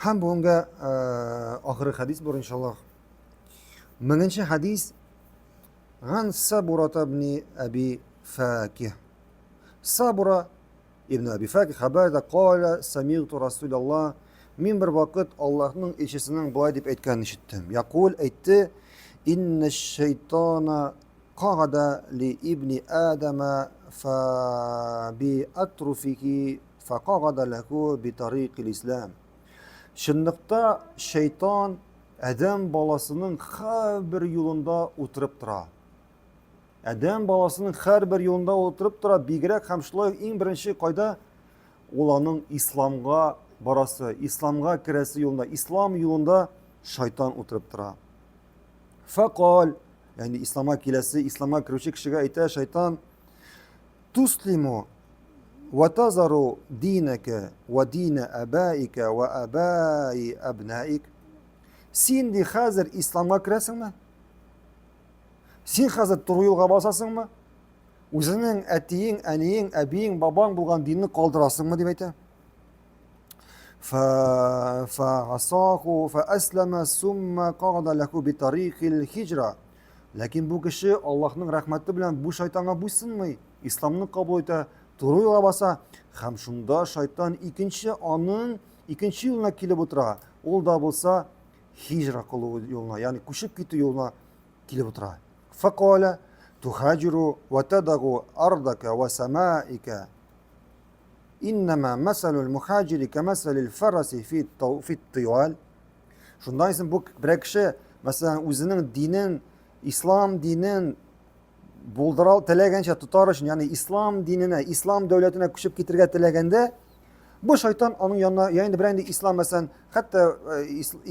Һәм бүгенгә ахыргы хәдис булыр иншаллаһ. Меңенче хәдис Ган Сабура ибн Аби Факих. Сабура ибн Аби Факих хәбәр дә кала самигту Расулаллаһ Мин бер вакыт Аллаһның илчесенең болай дип әйткәнен ишеттем. Якул әйтте: "Инна шайтана кагада ли ибни Адама фа би атруфихи факагада ләху би тарикил ислам". Чынлыкта шайтан адәм баласының һәрбер юлында утырып тора. Адәм баласының һәрбер юлында утырып тора, бигрәк һәм шулай иң беренче кайда ул аның исламга барасы, исламга керәсе юлында, ислам юлында шайтан утырып тора. Факал, ягъни исламга киләсе, исламга керүче кешегә әйтә шайтан, туслиму ва тазару динәкә ва динә абаика ва абаи абнаик. Син ди хәзер исламга керәсеңме? Син хәзер туры юлга басасыңмы? Үзеңнең әтиең, әниең, әбиең, бабаң булган динне калдырасыңмы дип әйтә. فعصاه فأسلم ثم قعد له بطريق الهجرة. Ләкин бу кеше Аллаһның рәхмәте белән бу шайтанга буйсынмый, исламны кабул итә, туры юлга баса һәм шунда шайтан икенче аның икенче юлына килеп утыра. Ул да булса хиҗра кылу юлына, ягъни күчеп китү юлына килеп утыра. Факаля тухаҗиру ва тадагу ардака ва самаика. Иннама масалул мухаҗири камасалил фараси фи фи тиуал. Шуннан соң бу берәр кеше, мәсәлән, үзенең динен, ислам динен булдыра теләгәнчә тотар өчен, ягъни ислам диненә, ислам дәүләтенә күчеп китергә теләгәндә, бу шайтан аның янына, я инде берәр инде ислам, мәсәлән, хәтта э,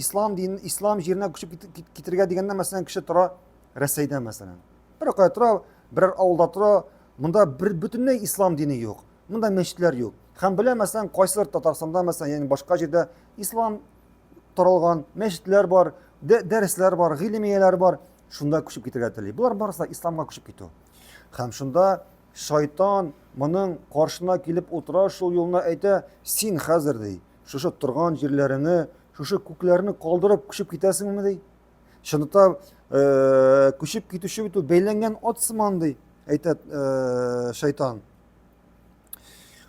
ислам дин, ислам җиренә күчеп китергә дигәндә, мәсәлән, кеше тора Рәсәйдә, мәсәлән. Бер кая тора, берәр авылда тора, монда бер бөтенләй ислам дине юк. Монда мәчетләр юк. Һәм белә, мәсәлән, кайсыдыр Татарстанда, мәсәлән, ягъни башка җирдә ислам таралган, мәчетләр бар, дәресләр бар, гыйлем ияләре бар. Шунда күчеп китергә тели. Болар барысы да исламга күчеп китү. Һәм шунда шайтан моның каршына килеп утыра, шул юлына әйтә, син хәзер ди, шушы торган җирләреңне, шушы күкләрне калдырып күчеп китәсеңме ди? Чынлыкта э, күчеп китүче бит ул бәйләнгән ат сыман ди, әйтә э, шайтан.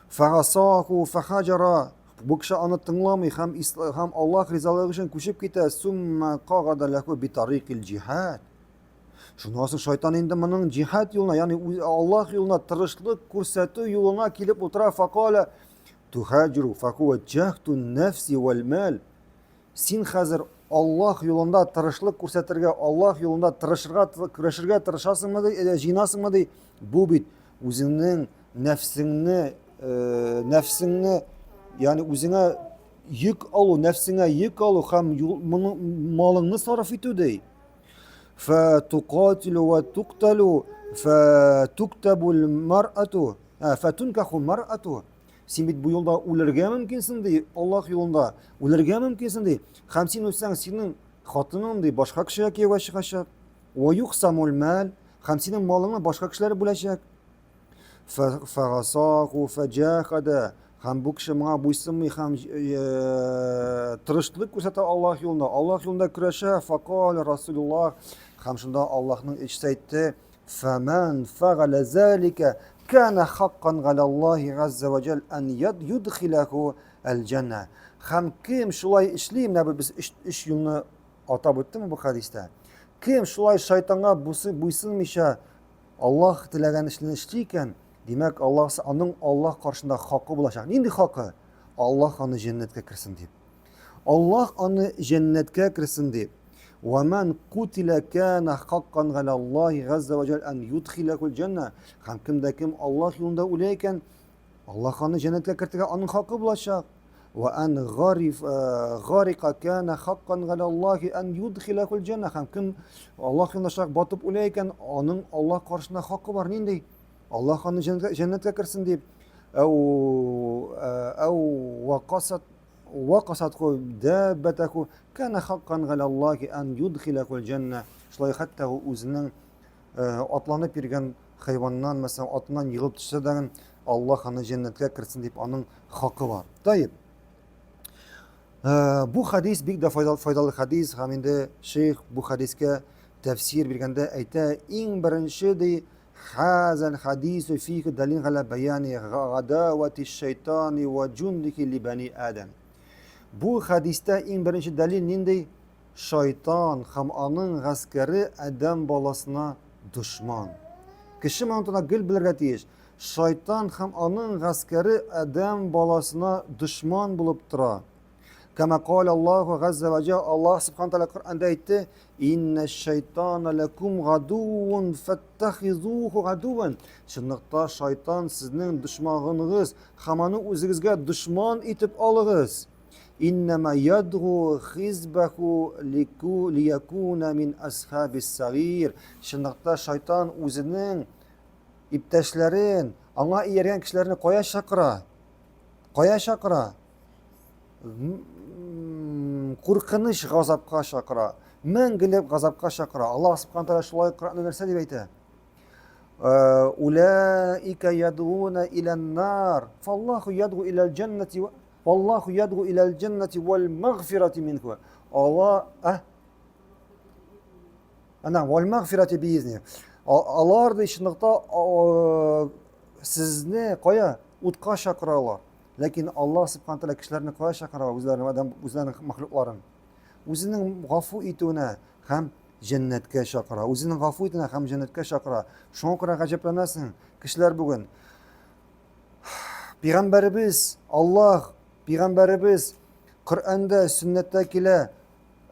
Фагасаху фахаҗара бу кеше аны тыңламый һәм һәм Аллаһ ризалыгы өчен күчеп китә. Сумма кагада ләху битарикил җиһад. Шуннан соң шайтан инде моның җиһад юлына, ягъни Аллаһ юлына тырышлык күрсәтү юлына килеп утыра. Факала тухаҗиру фахуа җахту нәфси вәл мал. Син хәзер Аллаһ юлында тырышлык күрсәтергә, Аллаһ юлында тырышырга, көрәшергә тырышасыңмы ди, э, җыенасыңмы ди? Бу бит үзеңнең нәфсеңне, э, нәфсеңне, ягъни үзеңә йөк алу, нәфсеңә йөк алу һәм моны малыңны сарыф итү ди. Фа туqatilu ва туqtalu фа туктабул мар'ату, фа тункаху мар'ату. Син бит бу юлда үлергә мөмкинсең ди, Аллаһ юлында үлергә мөмкинсең ди. Һәм син үлсәң, синең хатының ди башка кешегә кияүгә чыгачак. Ва юхсамул мал, һәм синең малыңны башка кешеләр бүләчәк. Фагасаху фаҗахада, һәм бу кеше моңа буйсынмый һәм э, тырышлык күрсәтә Аллаһ юлында. Аллаһ юлында көрәшә. Факал Расулуллаһ, һәм шунда Аллаһның илчесе әйтте: Фәмән фәгалә зәликә кәнә хаккан галәллаһи газзә вә җәл ән юдхиләһу әл-җәннә. Һәм кем шулай эшли, менә без өч, өч юлны атап үттем бу хәдистә. Кем шулай шайтанга буйсынмыйча Аллаһ теләгән эшне эшли икән, димәк, Аллаһ аның Аллаһ каршында хакы булачак. Нинди хакы? Аллаһ аны җәннәткә керсен дип. Аллаһ аны җәннәткә керсен дип. Ва ман кутила кана хаккан галаллаһи газза ва җәл ан юдхилахул җанна. Һәм кем дә кем Аллаһ юлында үлә икән, Аллаһ аны җәннәткә кертергә аның хакы булачак. Ва ан гариф э, гарика кана хаккан галаллаһи ан юдхилахул җанна. Һәм кем Аллаһ юлында шак батып үлә икән, аның Аллаһ каршында хакы бар. Нинди? Аллаһ аны җәннәткә керсен дип. Әу э, әу вакасат Вакасатху дәббәтәху кана хаккан галәллаһи ан юдхиләхул җәннә. Шулай хәтта ул үзенең э, атланып йөргән хайваннан, мәсәлән, атыннан егылып төшсә дә, Аллаһ аны җәннәткә кертсен дип аның хакы бар. Таеп. Бу хадис бик дә файдалы, файдалы хадис һәм инде шейх бу хадискә тәфсир биргәндә әйтә, иң беренче ди, хазал хадису фихи далил галя баяни гадавати шайтани ва джундихи ли бани адам. Бу хадистә иң беренче дәлил нинди? Шайтан һәм аның гаскәре адәм баласына дошман. Кеше моны турында гел белергә тиеш. Шайтан һәм аның гаскәре адәм баласына дошман булып тора. Кама кала Аллаху газза ва җа, Аллаһ субхана тааля Коръәндә әйтте: "Инна шайтана лакум гадуун фаттахизуху гадуан". Чынлыкта шайтан сезнең дошманыгыз һәм аны үзегезгә дошман итеп алыгыз. Иннама ядгу хизбаху лику лиякуна мин асхабис сагир. Чынлыкта шайтан үзенең иптәшләрен, аңа ияргән кешеләрне кая чакыра? Кая чакыра? Куркыныч газапка чакыра. Мәңгелек газапка чакыра. Аллаһ субхана тааля шулай Коръәндә нәрсә дип әйтә? Улаика ядуна илән нар. Фаллаху ядгу иләл җаннати Аллаху ядгу иләл җаннати вал магфирати минху. Алла, а? Ана, вал магфирати биизни. Алар ди чынлыкта сезне кая утка чакыралар. Ләкин Аллаһ субхана тааля кешеләрне кая чакыра? Үзләренең адам, үзләренең махлукларын. Үзенең гафу итүенә һәм җәннәткә чакыра. Үзенең гафу итүенә һәм җәннәткә чакыра. Шуңа күрә гаҗәпләнәсең, кешеләр бүген Пәйгамбәребез, Аллаһ, пәйгамбәребез Коръәндә, сөннәттә килә.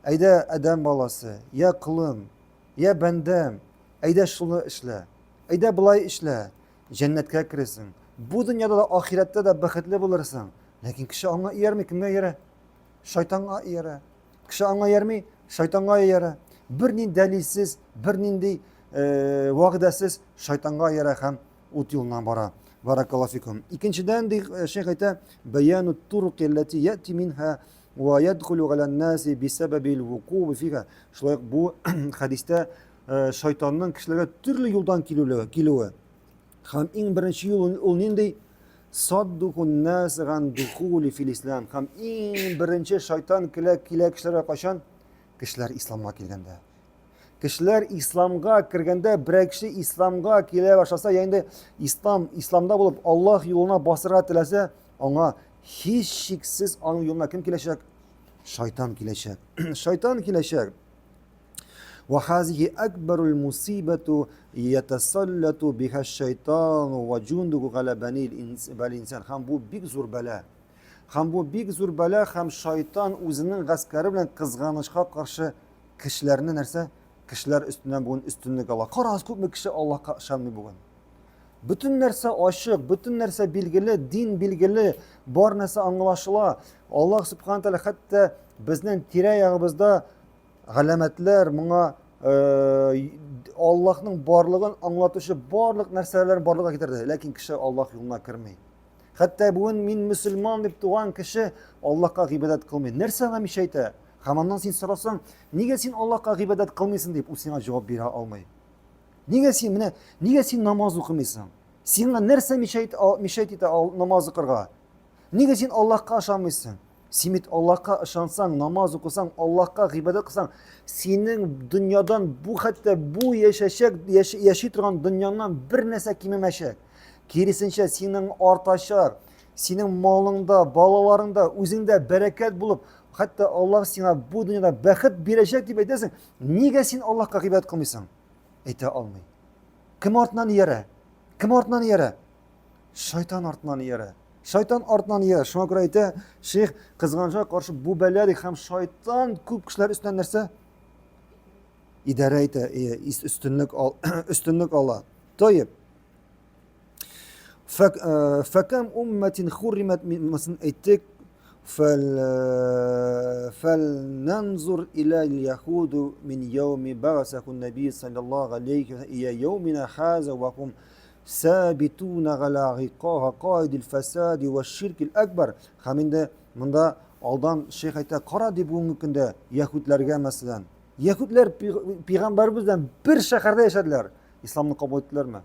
Әйдә, адәм баласы, я колым, я бәндәм, әйдә шуны эшлә. Әйдә болай эшлә, җәннәткә кересең. Бу дөньяда да, ахирәттә дә бәхетле булырсың. Ләкин кеше аңа иярми, кемгә иярә? Шайтанга иярә. Кеше аңа иярми, шайтанга иярә. Бернинди дәлилсез, бернинди э, вәгъдәсез шайтанга иярә һәм ут юлына бара. Баракаллаһу фикум. Икенчедән ди э, шейх әйтә, баяну турки аллати яти минха ва ядхулу галя наси бисабаби вукуби фиха. Шулай ук бу хәдистә э, шайтанның кешеләргә төрле юлдан килүе, килүе. Һәм иң беренче юл ул нинди? Саддухун нас ган духули фил ислам. Һәм иң беренче шайтан килә килә кешеләргә кайчан? Кешеләр исламга килгәндә. Кешеләр исламга кергәндә, берәр кеше исламга килә башласа, я инде ислам, исламда булып Аллаһ юлына басырга теләсә, аңа һичшиксез аның юлына кем киләчәк? Шайтан киләчәк. Шайтан киләчәк. وهذه أكبر المصيبة يتسلط بها الشيطان وجنده على بني الإنسان. Һәм бу бик зур бәла. Һәм бу бик зур бәла һәм шайтан үзенең гаскәре белән кызганычка каршы кешеләрне нәрсә? Кешеләр өстеннән бүген өстенлек ала. Карагыз, күпме кеше Аллаһка ышанмый бүген. Бөтен нәрсә ачык, бөтен нәрсә билгеле, дин билгеле, бар нәрсә аңлашыла. Аллаһ субхана тәгалә хәтта безнең тирә-ягыбызда галәмәтләр, моңа э, Аллаһның барлыгын аңлатучы барлык нәрсәләр барлыкка китерде. Ләкин кеше Аллаһ юлына керми. Хәтта бүген мин мөселман дип туган кеше Аллаһка гыйбадәт кылмый. Нәрсә аңа мишә әйтә? Һәм аннан син сорасаң, нигә син Аллаһка гыйбадәт кылмыйсың дип, ул сиңа җавап бирә алмый. Нигә син менә, нигә син намаз укымыйсың? Сиңа нәрсә мишәйт мишәйт итә намаз укырга? Нигә син Аллаһка ышанмыйсың? Син бит Аллаһка ышансаң, намаз укысаң, Аллаһка гыйбадәт кылсаң, синең дөньядан бу хәтта бу яшәчәк, яши торган дөньяңнан бер нәрсә кимемәчәк. Киресенчә, синең артачак, синең малыңда, балаларыңда, үзеңдә бәрәкәт булып, хәтта Аллаһ сиңа бу дөньяда бәхет бирәчәк дип әйтәсең, нигә син Аллаһка гыйбадәт кылмыйсың? Әйтә алмый. Кем артыннан иярә? Кем артыннан иярә? Шайтан артыннан иярә. Шайтан артыннан иярә. Шуңа күрә әйтә, шейх кызганычка каршы бу бәла ди һәм шайтан күп кешеләр өстеннән нәрсә? Идарә итә, өстенлек ал, өстенлек ала. Тойып. Фәкәм уммәтин хурримәт монысын әйттек. فلننظر إلى اليهود من يوم بعثه النبي صلى الله عليه وسلم إلى يومنا هذا وهم سابتون على عقائد الفساد والشرك الأكبر. Һәм инде монда алдан шейх әйтә, кара ди бүгенге көндә яһүдләргә мәсәлән. Яһүдләр пәйгамбәребез белән бер шәһәрдә яшәделәр. Исламны кабул иттеләрме?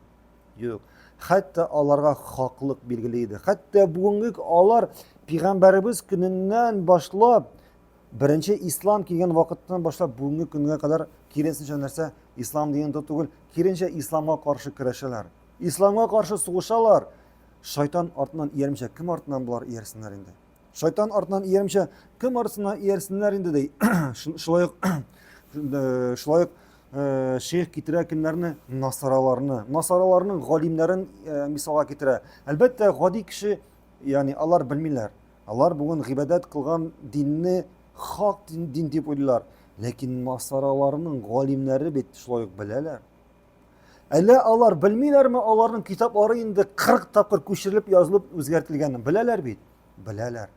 Юк. Хәтта аларга хаклык билгеле иде. Хәтта бүгенге алар пәйгамбәребез көненнән башлап Беренче ислам килгән вакыттан башлап бүгенге көнгә кадәр киресенчә нәрсә ислам дигән түгел, киресенчә исламга каршы көрәшәләр. Исламга каршы сугышалар. Шайтан артыннан иярмичә кем артыннан болар иярсеннәр инде? Шайтан артыннан иярмичә кем артыннан иярсеннәр инде ди. Шулай ук э, шулай ук э, шейх китерә кемнәрне? Насараларны. Насараларның галимнәрен э, мисалга китерә. Әлбәттә, гади кеше, ягъни алар белмиләр. Алар бүген гыйбадәт кылган динне хак дин, дин дип уйлыйлар. Ләкин насараларның галимнәре бит шулай ук беләләр. Әллә алар белмиләрме, аларның китаплары инде 40 тапкыр күчерелеп язылып үзгәртелгәнен беләләр бит? Беләләр.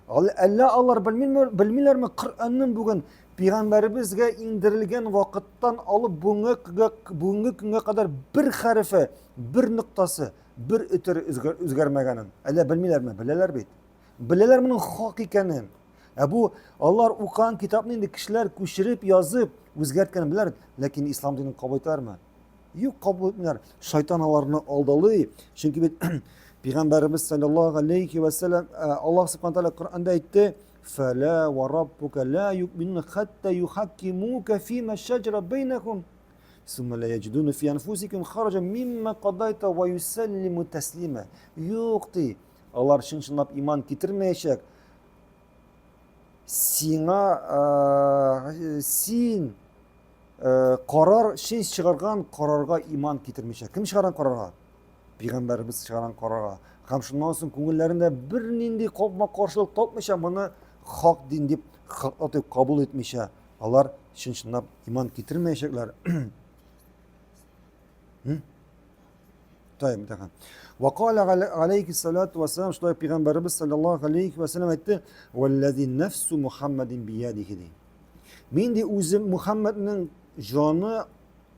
Әллә алар белмиләр, белмиләрме Коръәннең бүген пәйгамбәребезгә иңдерелгән вакыттан алып бүгенге көнгә, бүгенге көнгә кадәр бер хәрефе, бер ноктасы, бер өтер үзгәрмәгәнен. Әллә белмиләрме? Беләләр бит. Беләләр моның хак икәнен. Ә бу алар укыган китапны инде кешеләр күчереп язып үзгәрткән беләр, ләкин ислам динен кабул итәләрме? Юк, кабул итмиләр. Шайтан аларны алдалый. Чөнки бит Пәйгамбәребез саллаллаһу алейхи ва саллям э, Аллаһ субхана тааля Коръәндә әйтте: "Фала ва раббука ла юъминуна хатта юхаккимука фима шаджара бейнахум, сумма ла яджидуна фи анфусихим хараджа мимма кадайта ва юсаллиму таслима". Юк ди. Алар чын-чынлап иман китермәячәк. Сиңа э, син э, карар, син чыгарган карарга иман китермичә. Кем чыгарган карарга? Пәйгамбәребез чыгарган карарга. Һәм шуннан соң күңелләрендә бернинди капма-каршылык тапмыйча, моны хак дин дип, хак дип кабул итмичә, алар чын-чынлап иман китермәячәкләр. Тайм, тәхәм. Ва кала алейхи салату вассалам, шулай пәйгамбәребез саллаллаху алейхи вассалам әйтте, "Валлази нафсу Мухаммадин биядихи" ди. Мин ди үзем Мухаммадның җаны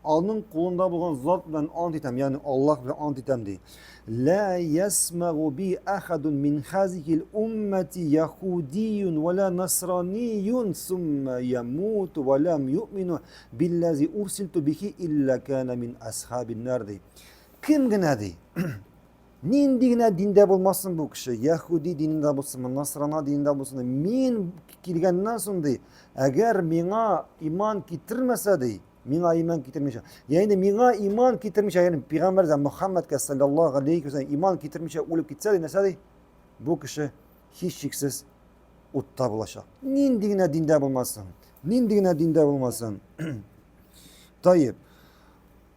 аның кулында булган зат белән ант итәм, ягъни Аллаһ белән ант итәм ди. Ла ясмагу би ахадун мин хазихил уммати яхудиюн ва ла насраниюн сумма ямуту ва лам юъмину биллази урсилту бихи илля кана мин асхабин нар ди. Кем генә ди? Нинди генә диндә булмасын бу кеше, яһүди динендә булсынмы, насрана динендә булсын, мин килгәннән соң ди, әгәр миңа иман китермәсә ди, миңа иман китермичә, ягъни миңа иман китермичә, ягъни пәйгамбәргә Мөхәммәдкә саллаллаһу алейхи ва иман китермичә үлеп китсә ди, нәрсә ди? Бу кеше һичшиксез утта булачак. Нинди генә диндә булмасын, нинди генә диндә булмасын. Таиб.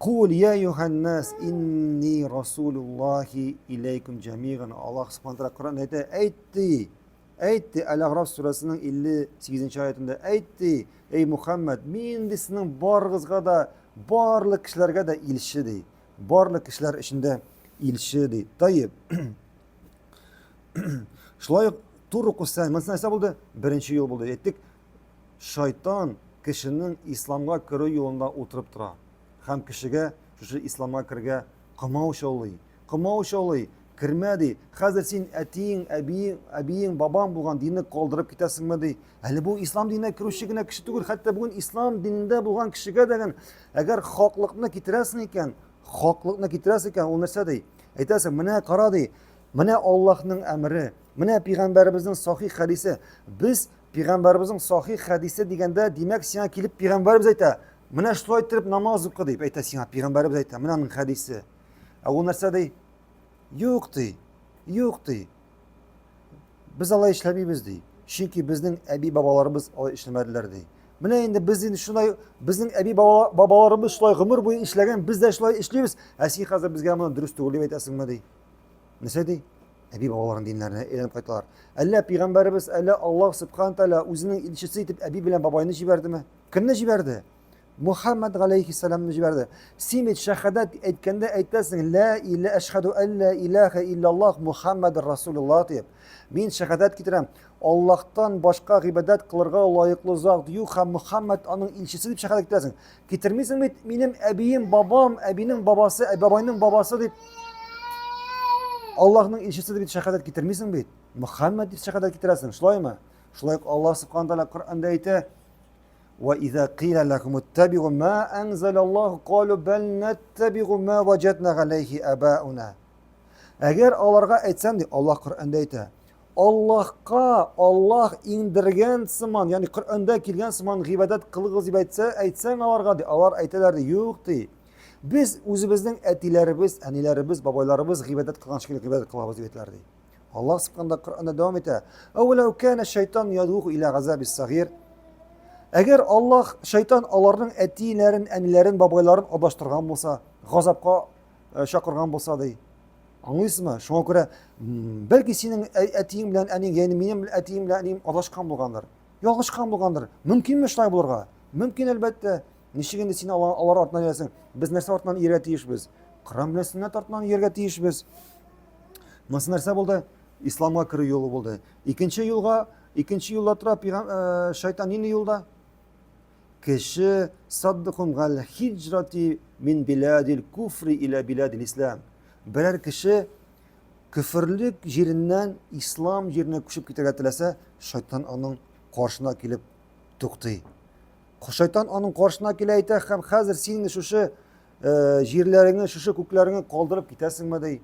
Кул я юханнас инни расулуллахи илейкум джамиган. Аллаһ субхана тәгалә Коръәндә әйтә, әйтте, әйтте Әл-Аграф сүрәсенең 58 аятында әйтте, эй Мухаммад, мин ди сезнең барыгызга да, барлык кешеләргә дә илче ди. Барлык кешеләр эчендә илче ди. Таиб. Шулай ук Турукусән, монысы нәрсә булды? Беренче юл булды. Әйттек, шайтан кешенең исламга керү юлында утырып тора һәм кешегә шушы исламга керергә комаучаулый. Комаучаулый, кермә ди. Хәзер син әтиең, әбиең, әбиең, бабаң булган динне калдырып китәсеңме ди. Әле бу ислам диненә керүче генә кеше түгел, хәтта бүген ислам динендә булган кешегә дә әгәр хаклыкны китерәсең икән, хаклыкны китерәсең икән, ул нәрсә ди? Әйтәсең, менә кара ди, менә Аллаһның әмере, менә пәйгамбәребезнең сахих хәдисе. Без Пәйгамбәребезнең сахих хәдисе дигәндә, димәк, сиңа килеп пәйгамбәребез әйтә, менә шулай иттереп намаз укы дип әйтә сиңа пәйгамбәребез әйтә, менә аның хәдисе. Ә ул нәрсә ди? Юк ди. Юк ди. Без алай эшләмибез ди. Чөнки безнең әби бабаларыбыз алай эшләмәделәр ди. Менә инде без инде шулай безнең әби бабаларыбыз шулай гомер буе эшләгән, без дә шулай эшлибез. Ә син хәзер безгә моны дөрес түгел дип әйтәсеңме ди. Нәрсә ди? Әби бабаларының диннәренә әйләнеп кайталар. Әллә пәйгамбәребез, әллә Аллаһ субхана тәгалә үзенең илчесе итеп әби белән бабайны җибәрдеме? Кемне җибәрде? Мухаммад галәйһиссәламны җибәрде. Син бит шәһадәт әйткәндә әйтәсең, ла иля әшһәду әллә илаһа иллаллаһ Мухаммадур Расулуллаһ дип. Мин шәһадәт китерәм. Аллаһтан башка гыйбадәт кылырга лаеклы зат юк һәм Мухаммад аның илчесе дип шәһадәт китерәсең. Китермисең бит минем әбием, бабам, әбинең бабасы, ә бабайның бабасы дип Аллаһның илчесе дип шәһадәт китермисең бит. Мухаммад дип шәһадәт китерәсең, шулаймы? Шулай ук Аллаһ субхана тәгалә Коръәндә әйтә: "Ва иза кыйла лахум иттабиу ма анзалаллаһу калу бал наттабиу ма ваҗадна галәйһи абауна". Әгәр аларга әйтсәң, ди Аллаһ Коръәндә әйтә, Аллаһка Аллаһ иңдергән сыман, ягъни Коръәндә килгән сыман гыйбадәт кылыгыз дип әйтсә, әйтсәң аларга ди, алар әйтәләр ди, юк ди. Без үзебезнең әтиләребез, әниләребез, бабайларыбыз гыйбадәт кылган шикелле гыйбадәт кылабыз дип әйтәләр ди. Аллаһ субханада Коръәндә дәвам итә. Әүләү кана шайтан ядуху иля газабис сагир. Әгәр Аллаһ шайтан аларның әтиләрен, әниләрен, бабайларын адаштырган булса, газапка э, чакырган булса ди. Аңлыйсызмы? Шуңа күрә бәлки синең әтиең белән әниң, ягъни минем әтием белән әнием адашкан булгандыр. Ялгышкан булгандыр. Мөмкинме шулай булырга? Мөмкин әлбәттә. Ничек инде син алар артыннан иярәсең? Без нәрсә артыннан ияргә тиешбез? Коръән белән сөннәт артыннан ияргә тиешбез. Монысы нәрсә булды? Исламга керү юлы булды. Икенче юлга, икенче юлда тора э, шайтан нинди юлда? Кеше саддыкум гал хиджрати мин биладил куфри иля биладил ислам. Берәр кеше көферлек җиреннән ислам җиренә күчеп китәргә теләсә, шайтан аның каршына килеп туктый. Шайтан аның каршына килә әйтә һәм хәзер син шушы э, җирләреңне, шушы күкләреңне калдырып китәсеңме ди.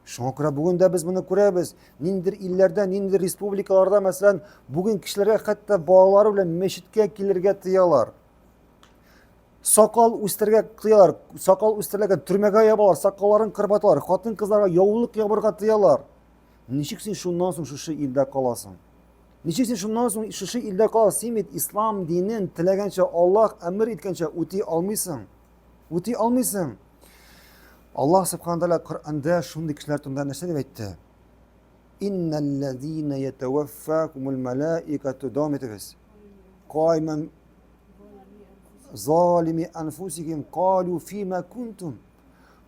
Шуңа күрә бүген дә без моны күрәбез. Ниндидер илләрдә, ниндидер республикаларда, мәсәлән, бүген кешеләргә хәтта балалары белән мәчеткә килергә тыялар. Сакал үстерергә тыялар. Сакал үстерелгән төрмәгә ябалар, сакалларын кырып аталар, хатын-кызларга яулык ябырга тыялар. Ничек син шуннан соң шушы илдә каласың? Ничек син шуннан соң шушы илдә каласың? Син бит ислам динен теләгәнчә, Аллаһ әмер иткәнчә үти алмыйсың. Үти алмыйсың. Аллаһ субхана тәгалә Коръәндә шундый кешеләр турында нәрсә дип әйтте? Иннәлләзина ятаваффакумул малаикату дәвам итегез. Кайман залими анфусихим калу фима кунтум.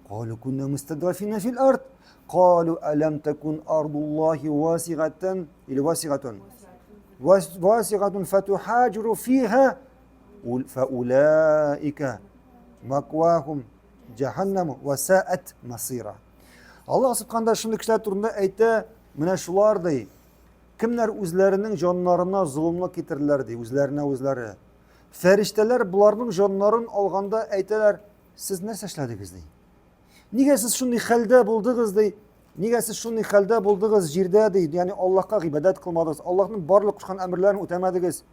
Калу кунна мустадрафина фил ард. Калу алам такун ардуллахи васигатан или васигатун. Васигатун фатухаджиру фиха фаулаика маквахум җәһәннәм вә саат масира. Аллаһ субханада шундый кешеләр турында әйтә, менә шулар ди. Кемнәр үзләренең җаннарына золымлык китерделәр ди, үзләренә үзләре. Фәрештәләр боларның җаннарын алганда әйтәләр, сез нәрсә эшләдегез ди. Нигә сез шундый хәлдә булдыгыз ди? Нигә сез шундый хәлдә булдыгыз җирдә ди? Ягъни Аллаһка гыйбадәт кылмадыгыз, Аллаһның барлык кушкан әмерләрен үтәмәдегез.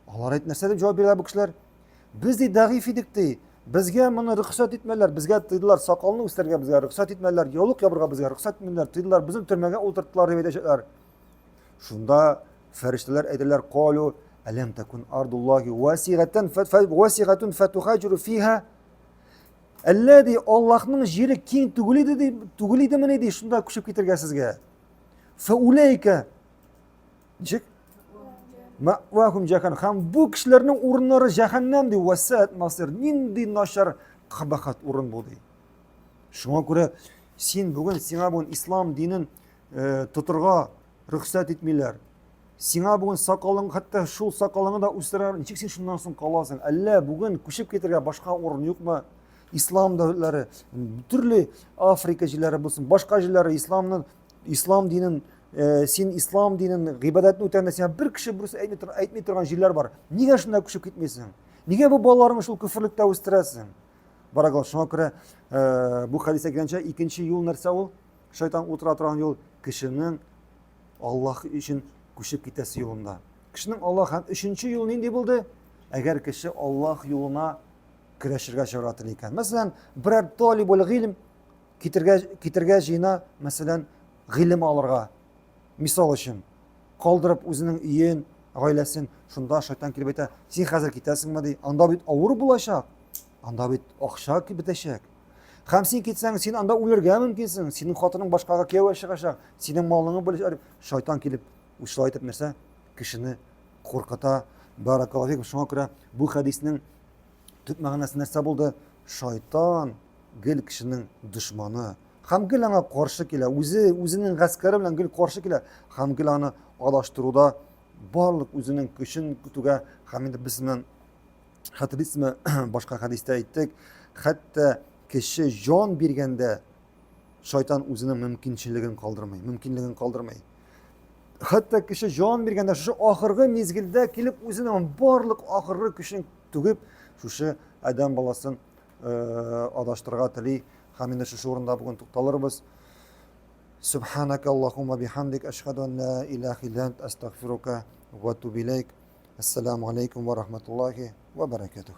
Алар әйт, нәрсә дип җавап бирәләр бу кешеләр? Без ди дәгыйф идек ди. Безгә моны рөхсәт итмәделәр, безгә тыйдылар, сакалны үстерергә безгә рөхсәт итмәделәр, яулык ябырга безгә рөхсәт итмәделәр, тыйдылар, безне төрмәгә утырттылар дип әйтәчәкләр. Шунда фәрештәләр әйтәләр, калу әләм такун ардуллахи васигатан васигатун фатухаҗиру фиха. Әллә ди Аллаһның җире киң түгел иде ди, түгел идемени ди, шунда күчеп китергә сезгә. Фаулайка Ничек? Мәвахум җәһәннәм. Һәм бу кешеләрнең урыннары җәһәннәм ди. Вәсәт масир. Нинди начар кабахат урын бу ди. Шуңа күрә син бүген сиңа бүген ислам динен э, тотырга рөхсәт итмиләр. Сиңа бүген сакалың, хәтта шул сакалыңны да үстерәләр. Ничек син шуннан соң каласың? Әллә бүген күчеп китергә башка урын юкмы? Ислам дәүләтләре, төрле Африка җирләре булсын, башка җирләре исламны ислам динен э, син ислам динен гыйбадәтне үтәгәндә сиңа бер кеше берсе әйтми, әйтми торган җирләр бар. Нигә шунда күчеп китмисең? Нигә бу балаларыңны шул көферлектә үстерәсең? Баракалла, шуңа күрә э, бу хәдис әйткәнчә, икенче юл нәрсә ул? Шайтан утыра торган юл кешенең Аллаһ өчен күчеп китәсе юлында. Кешенең Аллаһ һәм өченче юл нинди булды? Әгәр кеше Аллаһ юлына көрәшергә чыгарга тели икән. Мәсәлән, берәр талибул гыйлем китергә, китергә җыена, мәсәлән, гыйлем алырга. Мисал өчен, калдырып үзенең өен, гаиләсен, шунда шайтан килеп әйтә, син хәзер китәсеңме ди, анда бит авыр булачак, анда бит акча бетәчәк. Һәм син китсәң, син анда үлергә мөмкинсең, синең хатының башкага кияүгә чыгачак, синең малыңны бүләчәк. Шайтан килеп, шулай итеп нәрсә? Кешене куркыта. Баракаллаһу фикум. Шуңа күрә бу хәдиснең төп мәгънәсе нәрсә булды? Шайтан гел кешенең дошманы. Һәм гел аңа каршы килә. Үзе үзенең гаскәре белән гел каршы килә. Һәм гел аны адаштыруда барлык үзенең көчен түгә. Һәм инде без белән хәтерлисезме, башка хәдистә әйттек, хәтта кеше җан биргәндә шайтан үзенең мөмкинчелеген калдырмый, мөмкинлеген калдырмый. Хәтта кеше җан биргәндә шушы ахыргы мизгелдә килеп үзенең барлык ахыргы көчен түгеп, шушы адәм баласын адаштырырга тели. Һәм инде шушы урында бүген тукталырбыз. Субханака Аллахумма бихамдик ашхаду ан ла илаха илля ант астагфирука ва атубу илейк. Ассаламу алейкум ва рахматуллахи ва баракатух.